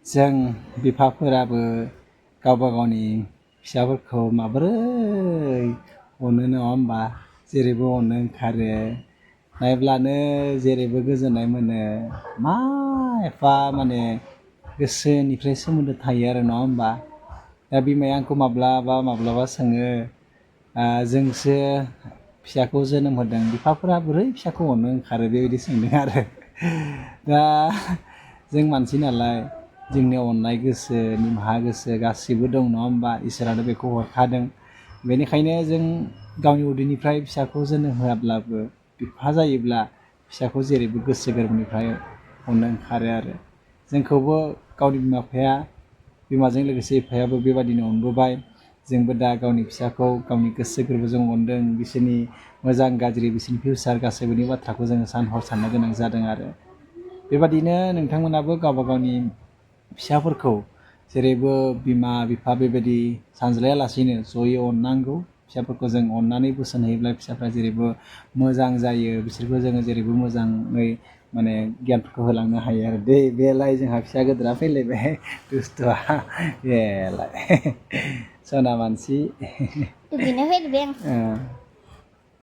जों बिफाफोराबो गावबा गावनि फिसाफोरखौ माबोरै अनो नङा होमबा जेरैबो अनो ओंखारो नायब्लानो जेरैबो गोजोननाय मोनो मा एफा माने गोसोनिफ्राय सोमोन्दो थायो आरो नङा होमबा दा बिमाया आंखौ माब्लाबा सोङो जोंसो फिसाखौ जोनोम होदों बिफाफोरा बोरै फिसाखौ अनो ओंखारो बेबायदि सोंदों आरो दा जों मानसि नालाय जोंनियाव अननाय गोसो निमाहा गोसो गासिबो दं नङा होमबा इसोरानो बेखौ हरखादों बेनिखायनो जों गावनि उदैनिफ्राय फिसाखौ जोनोम होआब्लाबो बिफा जायोब्ला फिसाखौ जेरैबो गोसो गोरबोनिफ्राय अननो ओंखारो आरो जोंखौबो गावनि बिमा बिफाया बिमाजों लोगोसे बिफायाबो बेबादिनो अनबोबाय जोंबो दा गावनि फिसाखौ गावनि गोसो गोरबोजों अनदों बिसोरनि मोजां गाज्रि बिसोरनि फिउचार गासैबोनि बाथ्राखौ जोङो सान हर साननो गोनां जादों आरो बेबादिनो नोंथांमोनाबो गावबा गावनि फिसाफोरखौ जेरैबो बिमा बिफा बेबायदि सानज्लायालासेनो जयै अननांगौ फिसाफोरखौ जों अननानै बोसोन होयोब्ला फिसाफ्रा जेरैबो मोजां जायो बिसोरखौ जोङो जेरैबो मोजाङै माने गियानफोरखौ होलांनो हायो आरो बेलाय जोंहा फिसा गिदिरा फैलायबाय दुस्थ'आ बेलाय सना मानसि दुगैनो फैदो दे आं